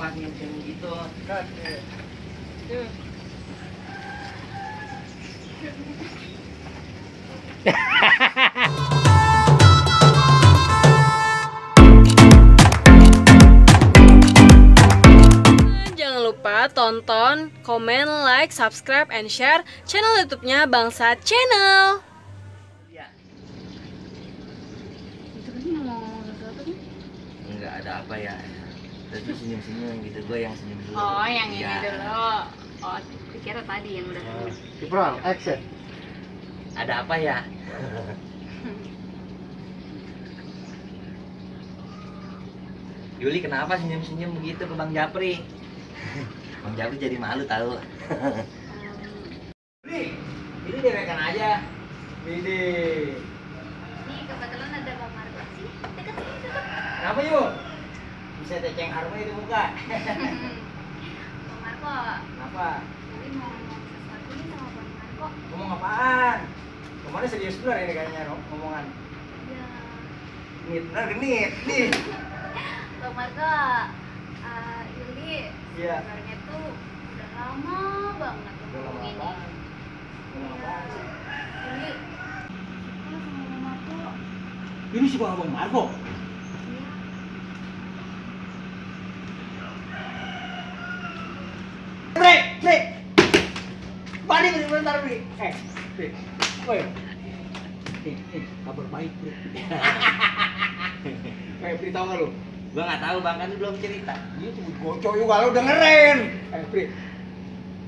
senyum-senyum gitu. Jangan lupa tonton, komen, like, subscribe, and share channel YouTube-nya Bangsat Channel. Itu kan mau ngomong sesuatu nih? Enggak ada apa ya. Tadi senyum-senyum gitu, gue yang senyum dulu. Oh, yang ini Iya. dulu. Oh, dikira tadi yang udah senyum. Kipral, action. Ada apa ya? Yuli kenapa senyum-senyum begitu ke Bang Japri? Bang Japri jadi malu tahu. Ini dewekan aja. Ini. Nih kebetulan ada Bang Marco sih. Dekat sini dekat. Kenapa yuk? Bisa teceng harmoni di muka. Bang Marco. Kenapa? Jadi mau ngomong sesuatu nih sama Bang Marco. Ngomong apaan? Kemarin serius bener ini kayaknya ngomongan. Ya. Genit bener genit nih. Bang Marco, Yuli Iya. sebenarnya tuh udah lama banget Udah lama ngomong ini. apaan? Udah lama apaan sih? Yuli suka sama Bang Marco. Ini si Bang Marco. Iya. Bre. Balik bentar, Bre. Bre. Woi. Kabar baik, Bre. Bre tahu enggak lu? Gua enggak tahu, Bang, kan belum cerita. Dia tuh gocok juga lu dengerin. Bre.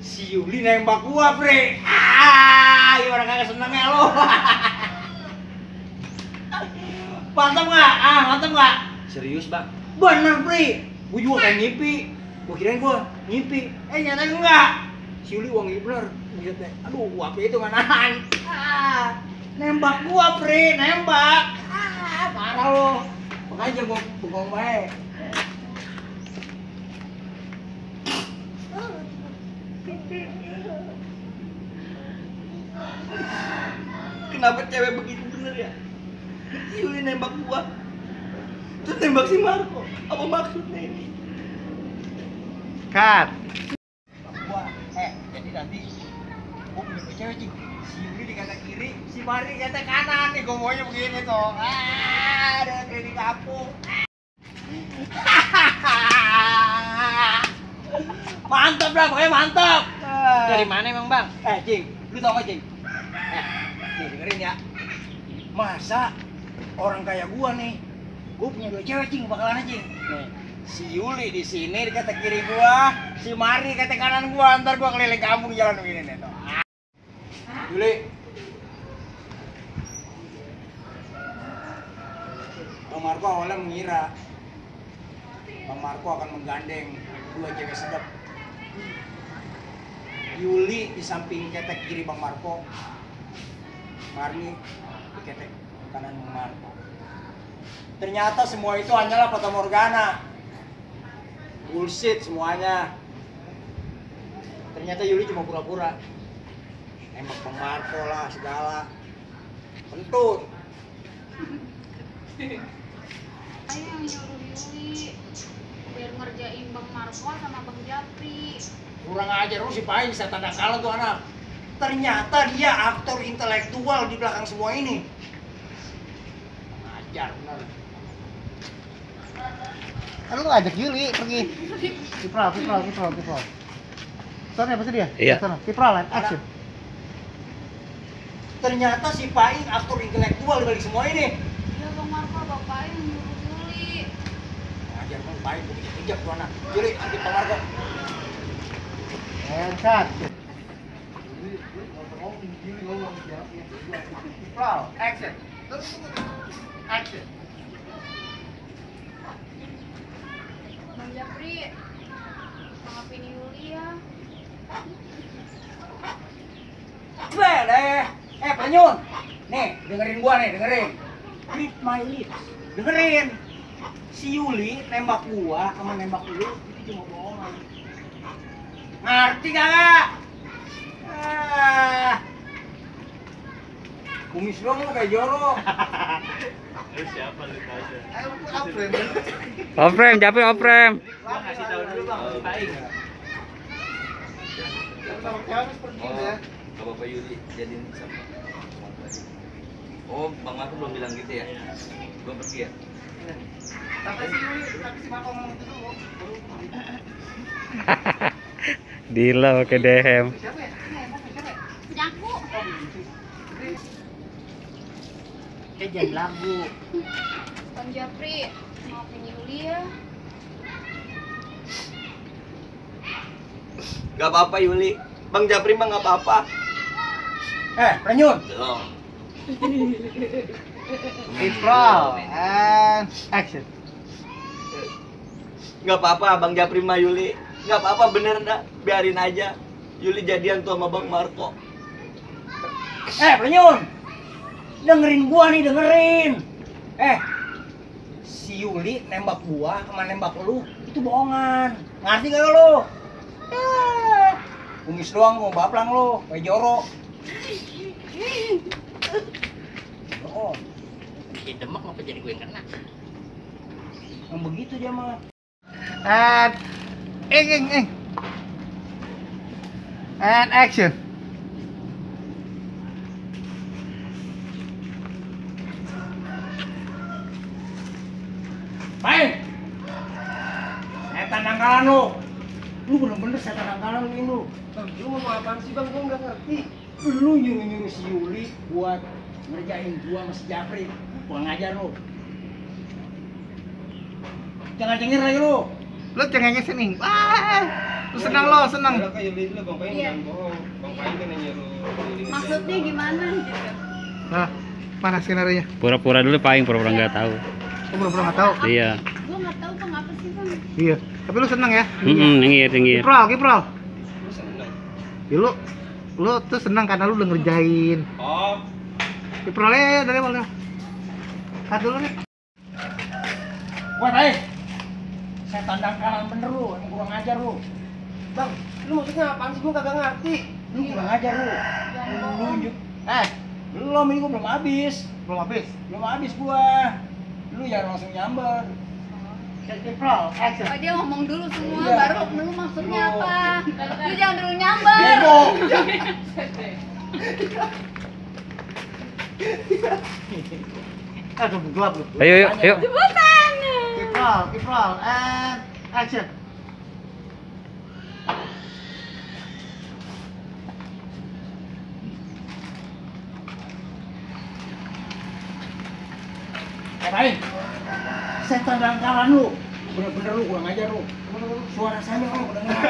Si Yuli nembak gua, Bre. Gimana kagak senengnya lu? Mantap nggak? Mantap nggak? Serius, Bang? Bener, Bre. Gua juga kayak ngipi. Gua kirain gua ngipi. Nyata enggak. Si Yuli wangi bener. Buset deh. Aduh, apa itu manahan? Nembak gua, Bre. Nembak. Parah lo. Makanya gua bengong bae. Kenapa cewek begitu bener ya? Si Yuli nembak gua. Terus nembak si Marco. Apa maksudnya ini? Cut. Gua, jadi nanti gua punya cewek cing. Si Yuli di kata kiri, si Mari kata kanan nih. Gua maunya begini tuh. Ada kayak di kampung. Mantap lah, pokoknya mantap. Dari mana emang, Bang? Cing, lu tau gak, Cing? Nih dengerin ya. Masa orang kayak gua nih, gua punya dua cewek, Cing, bakalan Cing. Nih, si Yuli di sini di kata kiri gua, si Mari kata kanan gua. Ntar gua keliling kampung jalan begini nih tuh. Yuli, Bang Marco awalnya mengira Bang Marco akan menggandeng dua cewek sedap. Yuli di samping ketek kiri Bang Marco, Mari di ketek kanan Bang Marco. Ternyata semua itu hanyalah fata morgana, bullshit semuanya. Ternyata Yuli cuma pura-pura nembak Bang Marco lah segala. Kentut. Ayo yang nyuruh Yuli biar ngerjain Bang Marco sama Bang Japri. Kurang ajar lu si Paing, setan nakal tuh anak. Ternyata dia aktor intelektual di belakang semua ini. Ajar benar. Kan lu ngajak Yuli pergi. Kipral. Soalnya apa sih dia? Iya. Kipral, action. Ternyata si Paing aktor intelektual di balik semua ini. Iya Bang Marco, bapaknya yang nyuruh Yuli. Ajar kan Paing, gue kejap tuh anak. Yuli, anggit Bang Marco. And cut. Kipral, action. Action. Bang Japri, maafin Yuli ya. Deh. Penyun. Nih, dengerin gua nih, dengerin. Read my lips. Dengerin. Si Yuli nembak gua sama nembak lu itu cuma bohongan. Ngerti kagak? Kumis lu kayak jorok. Siapa lu aja? Aprem. Oprem, Japri oprem. Gua kasih tahu dulu, bang, paling. Sama cewek harus pergi ya. Gak Bapak Yuli jadiin sama Bang Fadil. Oh, Bang Marco belum bilang gitu ya? Belum pergi ya? Tapi si Marco ngomong itu dulu. Dila pakai DM. Siapa ya? Siapa? Punya aku. Kayak jadi lagu. Bang Japri, maafin Yuli ya. Gak apa-apa Yuli. Bang Japri mah gak apa-apa. Penyun. Belum. Intro and action. Gak apa-apa Bang Japri mah Yuli. Gak apa-apa bener dah. Biarin aja. Yuli jadian tuh sama Bang Marco. Penyun. Dengerin gua nih, dengerin. Si Yuli nembak gua sama nembak lu itu bohongan. Ngerti gak lu? Kumis doang gua baplang lu, kayak jorok. Oh, Dia demek ngapa jadi gue yang kena? yang begitu dia mah. And and action. Main. Setan dangkalan lu. Lu bener-bener setan dangkalan lu ini lu. Lu mau apaan sih bang? Gue nggak ngerti. Lu nyuruh-nyuruh si Yuli buat ngerjain gua sama si Japri. Kurang ajar lu. Jangan cengir lagi lu. Lu cengengnya sini. Lu senang lo, senang. Iya. Maksudnya gimana gitu? Nah, mana skenario nya? Pura-pura dulu paling pura-pura nggak tahu. Lu pura-pura nggak tahu. Iya. Gue nggak tahu bang apa sih bang. Iya. Tapi lu senang ya? Nyengir. Kiprol. Ya, lu tuh senang karena lu udah ngerjain. Oh. Kiprolnya dari mana? Kat dulu nih. Buat setan dangkalan bener lu, yang kurang ajar lu. Bang, lu maksudnya apaan sih? Gua kagak ngerti. Lu kurang ajar lu. Lu nunjuk. Belum, ini gua belum habis. Belum habis. Belum habis gua. Lu jangan langsung nyamber. Kiprol, action. Oh, dia ngomong dulu semua, Iya. baru lu maksudnya apa? Lu jangan dulu nyamber. Bego. Aduh, gelap lu. Ayo. Kiprol, and action. Ngapain? Setan dangkalan lu. Bener-bener lu kurang ajar lu. Suara saya lu kedengeran.